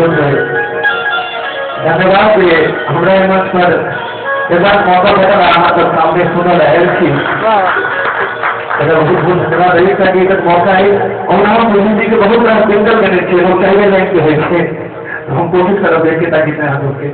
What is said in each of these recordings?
होइत रहे। धन्यवाद जे हमरा एहि मंच पर एक बार मौका भेटल अहाँ सब सामने सुनल आयल छी, एकर बहुत बहुत धन्यवाद। एहि तरहके एकर मौका है। ओना हम सुधीर जी के बहुत रास सिंगल देने छियै, हम चाहबे नहीं कि होइ छै, हम कोशिश करब देखे ताकि अहाँ सबके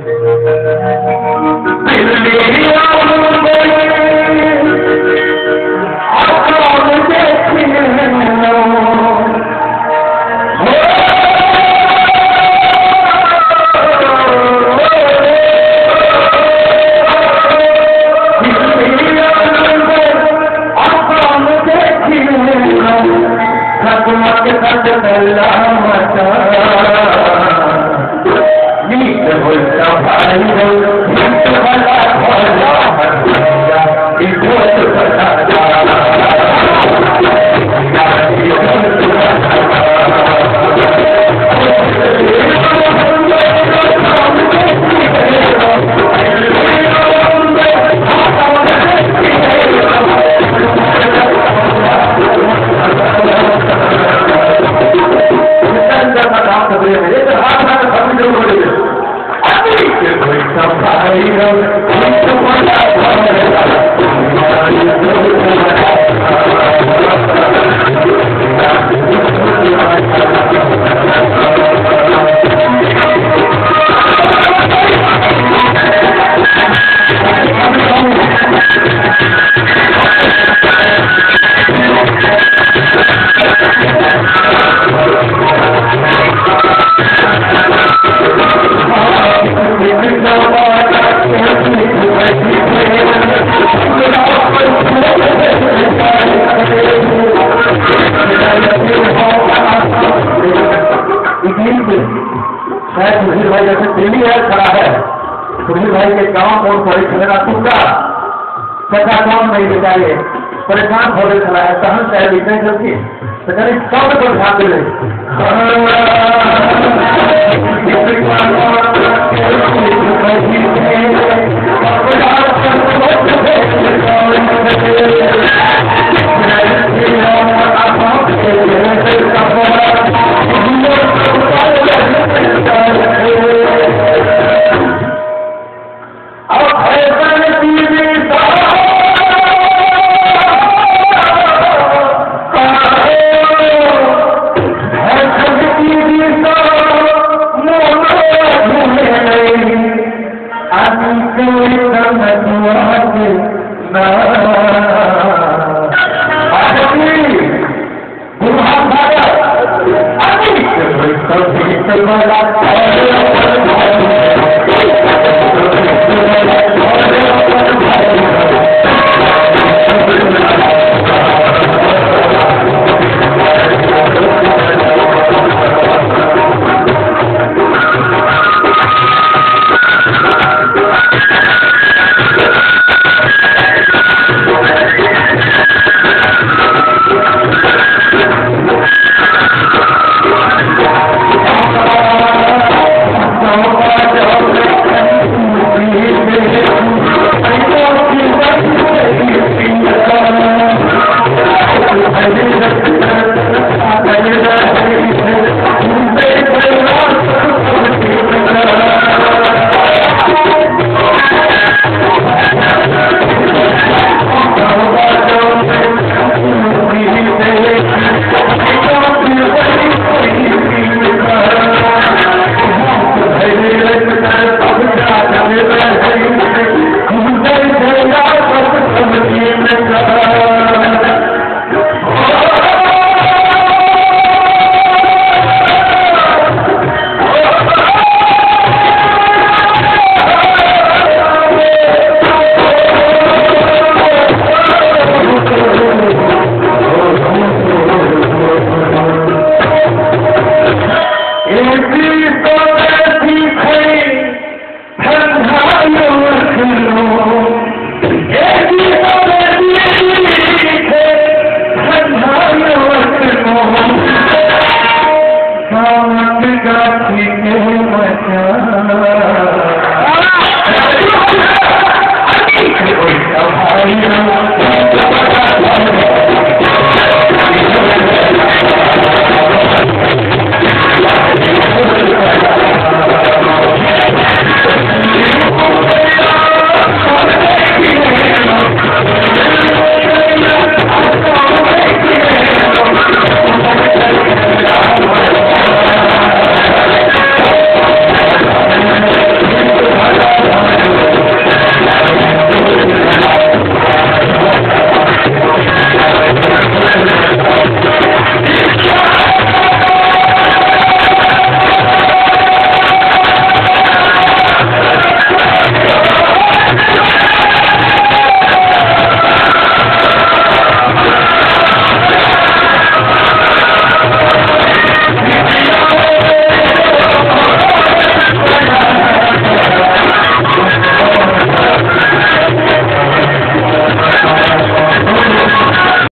शायद सुधीर भाई जैसे दिल्ली है खड़ा है, सुधीर भाई के गांव कौन पड़े छला कुत्ता सचा कौन नहीं बेचारे परेशान हो गए छला है, तहन शायद इतने चलती तो कहीं सब पर ध्यान दे। गाछी के मचान।